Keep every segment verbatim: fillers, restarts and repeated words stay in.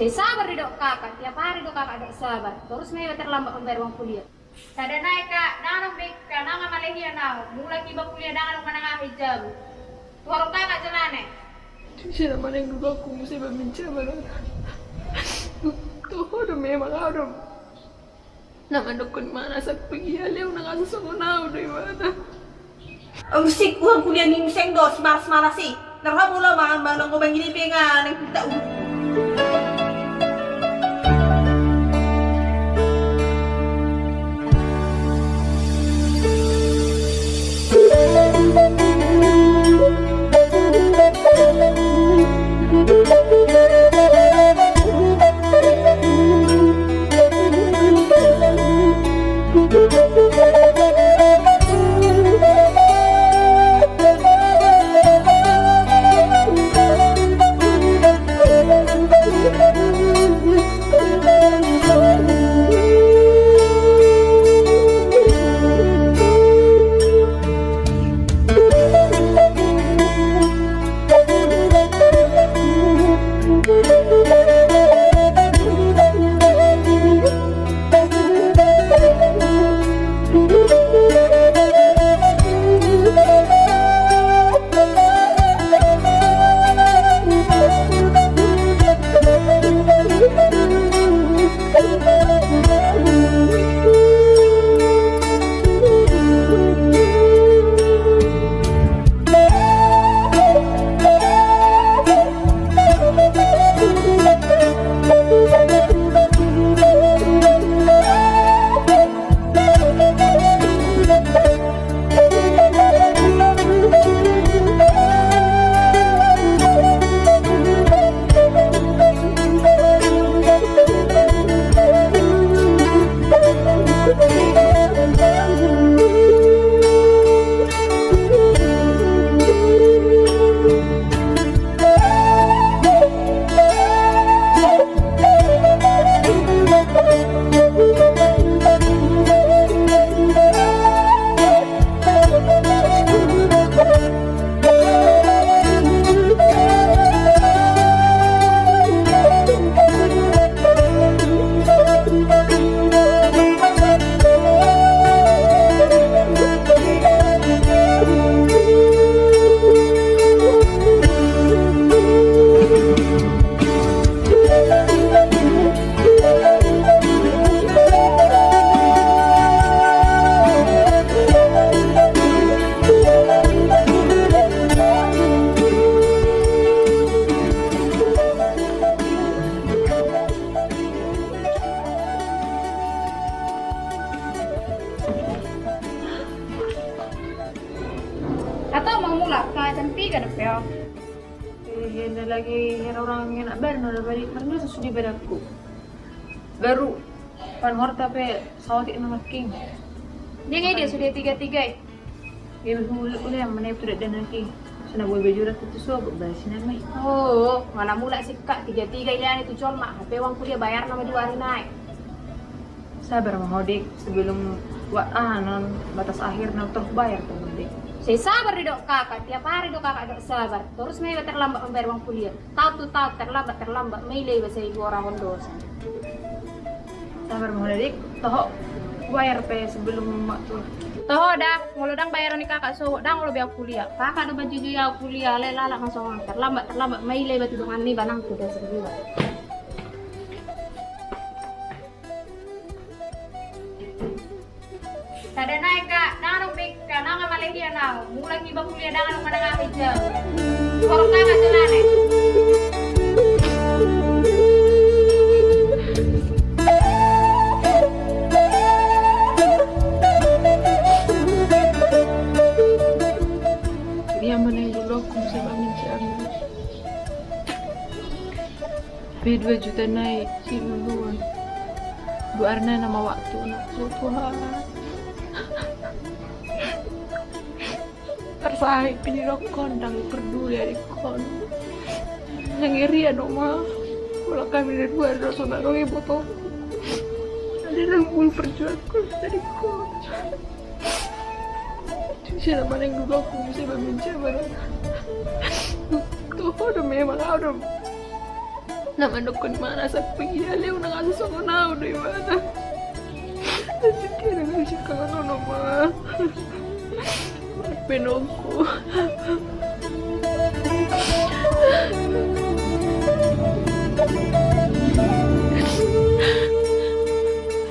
Sai sabar didok kakak, tiap hari do kakak dok sabar. Torus ma iba terlambat mambayar uang kuliah. Sada nai kak, ndang adong be kak, ndang amalehian au. Mulak iba kuliah ndang adong manang aha i jabu. Tuhorong kakak jala ne. Tung sada manang dulu aku musa iba mencabar. Toho do memang au do. Na mandokkon mana asa kuliah, leho na kasusahon au do ibana. Musik uang kuliah ni museng do si malas-malas i. Na roha mula mangan manang gobang ini pengan yang kita u. Atau mau mulak, tengah jam tiga dope au. Eh, na lagi hera orang enak badan, udah balik, karena sudah badakku. Baru panuhorta pe saotik nama king. Dia ngai dia sudah tiga-tiga i. Dia be mulak, mulak yang mana itu dak dana king. Sana boy baju rak itu so, basi nama i. Oh, mana mulak si kak tiga-tiga i, lihat itu col mak, H P uang kuliah bayar nama dua hari nai. Sabar ma ho dik, sebelum wa-, ah, non batas akhir na terbayar tu ho dik. Sai sabar didok kakak, tiap hari do kakak dok sabar. Torus ma iba terlambat mambayar uang kuliah. Taon tu taon, terlambat, terlambat, maila iba sai dua orang on dosa. Sabar ma ho dik, toho bayar pe sebelum waktu. Toho da, molo ndang bayar ni kakak so, ndang olo be au kuliah. Kakak do bajujui au kuliah, le lalak masongan, terlambat, terlambat, maila iba tu dongan ni banang tu dosa iba. Sada nai kak, ndang adong be kak, ndang amalehian au. Mulak iba kuliah ndang adong manang aha i jabu. Tuhorong kakak jala ne. Jadi yang mana yang dulu aku bisa bangun si Agus. Tapi dua juta nai siluluan. Dua arna nama waktu nak so Tuhan. Tersahit pilih rokon, ndang peduli adikkon. Yang iri adong ma. Kalau kami ada dua, ada saudara ibu tuh. Ada yang pun perjuangkan adikkon. Sada manang dulu aku musa iba mencabar. Toho do memang au do. Na mandokkon i ma na sapu i, ale unang asa songon au do ibana. Jadi dia dengan si kawan ono ma. Penongku.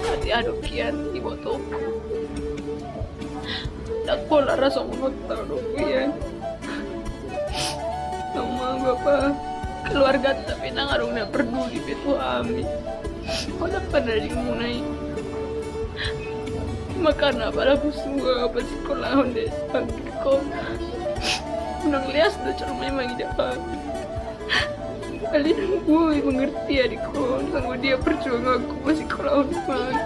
Hati aduk kian di botongku. Ndang pola ra songon on tau do, Ian. Mama, bapa, keluarganta pe ndang adong na parduli be tu hami. Holan pardadingmuna i. Makana pala husua pasikolahon do i, panggilhon. Unang leas do jolma i mangida hami. Alai ndang boi mangerti adikku, songon dia perjuanganku masikolahon hami.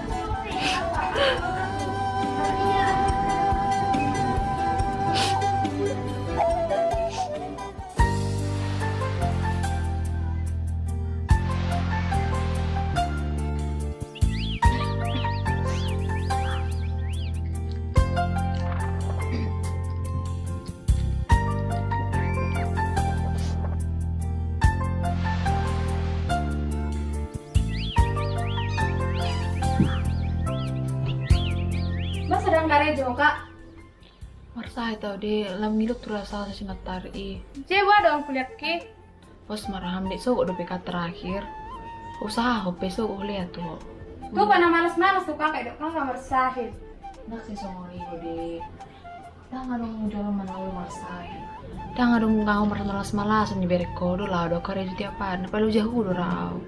Masa ndang karejo, Kak? Marsahit au, Dek, lam milok tu rasa sasingkat hari i. Jadi boha do kuliahki? Pos ma ra hami, Dek, sogot dope kan terakhir. Usahahon pe sogot hulean tu ho. Tupa na malas-malas tu Kakak i do, Kakak marsahit. Ndang sai songon i do, Dek. Ndang adong jolma na olo marsahit. Ndang adong na olo marmalas-malasan, ibereng ho do laho do karejo tiap ari, na paloja ho do ra au.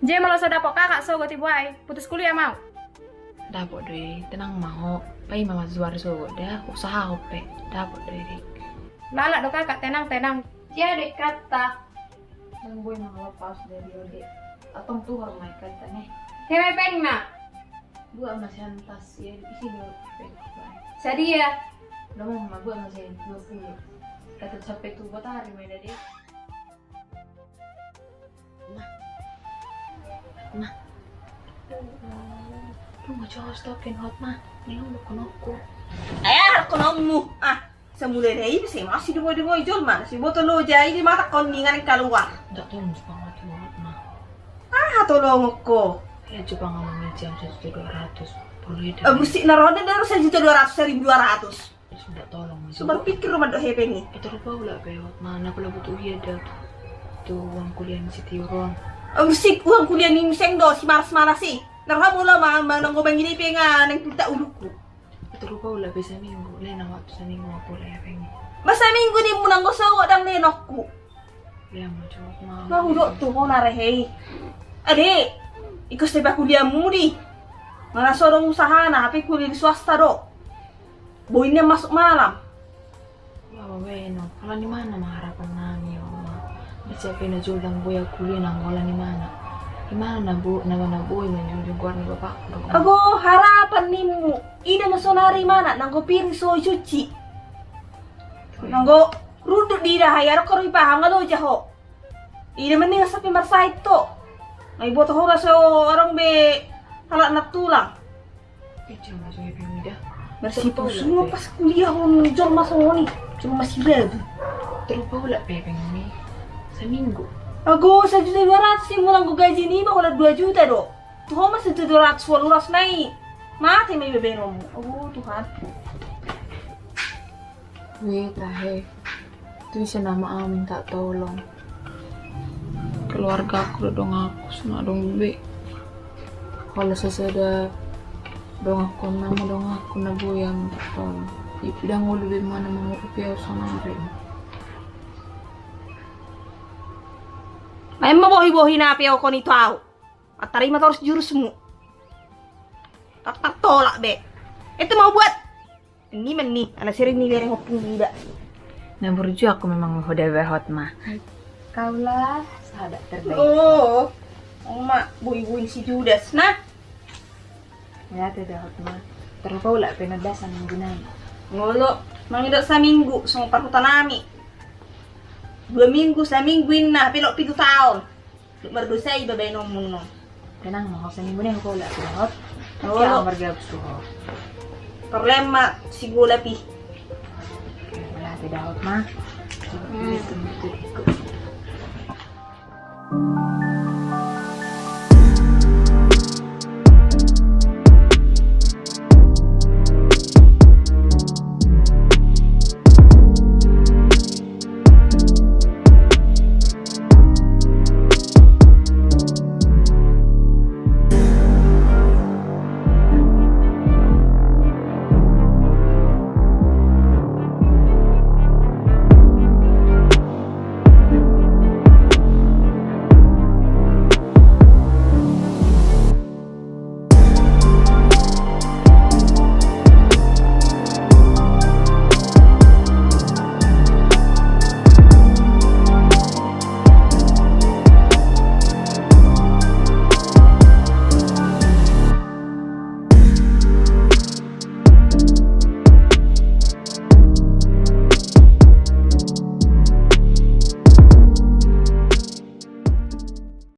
Jadi molo so dapot Kakak sogot i, boha i, putus kuliah ma au? Dapot do i, tenang ma ho. Paima marjual sogot da, usahahon pe. Dapot do i, Dek. Lalap do Kakak, tenang, tenang. Jadi kata. Ndang boi mangalapas dari ode. Antong tuhor ma i kata ne. Hepengna. Buat ma sian tas, ya, isi do hepeng. Sadia. Lomo ma, buat ma sian dua puluh. Kata sampe tu botari ma i da, Dek. Nah. Nah. Lu mau jawab stokin hot ma. Ni lu kono ku. Eh, kono mu. Ah. Samulai dari i, sai masih diboi-diboi jolma, sai boto loja i di mata kon ningan kaluar. Ndak tahu Jepang tu, Mak. Ah, tolong ko. Ya, Jepang ngomong jam satu juta dua ratus. Boleh dah. Eh, mesti na ro da satu juta dua ratus, seribu dua ratus. Sudah tolong. Sudah pikir rumah do hepeng i. Itu rupa ulah bewot. Mana pula butuh iya dah. Tu uang kuliah ni si Tio ro. Eh, mesti uang kuliah ni seng do, si malas-malas i. Na ro mula ma, ma nanggo bangini pe nga nang pinta uluku. Itu rupa ulah be saminggu, lena waktu saminggu aku ulah hepeng i. Ba saminggu ni mu nanggo sogot ndang lenokku. Lea ma jawab ma. Ba hudok tu ho na rehe i. Ade, ikos te ba kuliahmu di. Mana so adong usahana, hape kuliah di swasta do. Boi nian masuk malam. Wah, bae no. Ala ni mana ma harapan nami, ya Allah. Bisa pe na jolo ndang boi au kuliah nanggo ala ni mana. Di mana na bo-, na mana boi manjunjung goar ni bapakku. Ago, harapan nimmu. Ida ma sonari mana, nanggo piring so cuci. Nanggo runduk di ida hai, aro karo ipaham nga loja ho. Ida mending sampe marsahit to. Nga iboto ho ra so adong be halak na tulang. Marsipusu ma pas kuliah on jolma songon i, jolma sibabu. Terupa ulak pepeng ni saminggu. Ago, sajuta dua ratus i, mula anggo gaji ni iba holan dua juta do. Tu ho ma sajuta dua ratus, ualu ratus na i. Mate ma iba baenonmu. Ago, Tuhan. Weh, tahe. Tu ise nama au minta tolong. Keluargaku do donganku, so na adong be. Holan sasada donganku nama donganku na boi au minta tolong. Ipi ndang olo be mana mangurupi au sonari. Ai ma bohi-bohi na peokon i tu au. Tarima torus jurusmu. Tak, tak tolak be. Itu mau buat. Ini meni, anak sering ni bereng ompung iba. Na burju aku memang menghoda bahot ma. Kaulah sahabat terbaik. Oh, oma bui-bui si Judas nah. Ya, tidak hot ma. Terlupa ulak penadasan minggu nai. Ngolo, mangidok saminggu songon parhuta nami. Dua minggu, saminggu inna, pelok pitu taon. Duk mardosa iba baenonmu non. Tenang ma ho, saminggu ni ho pola tu dohot. Olo. Margabus tu ho. Torlem ma si bola pi. Oke, bola pi dohot ma. Hmm. Tunggu, tunggu, tunggu.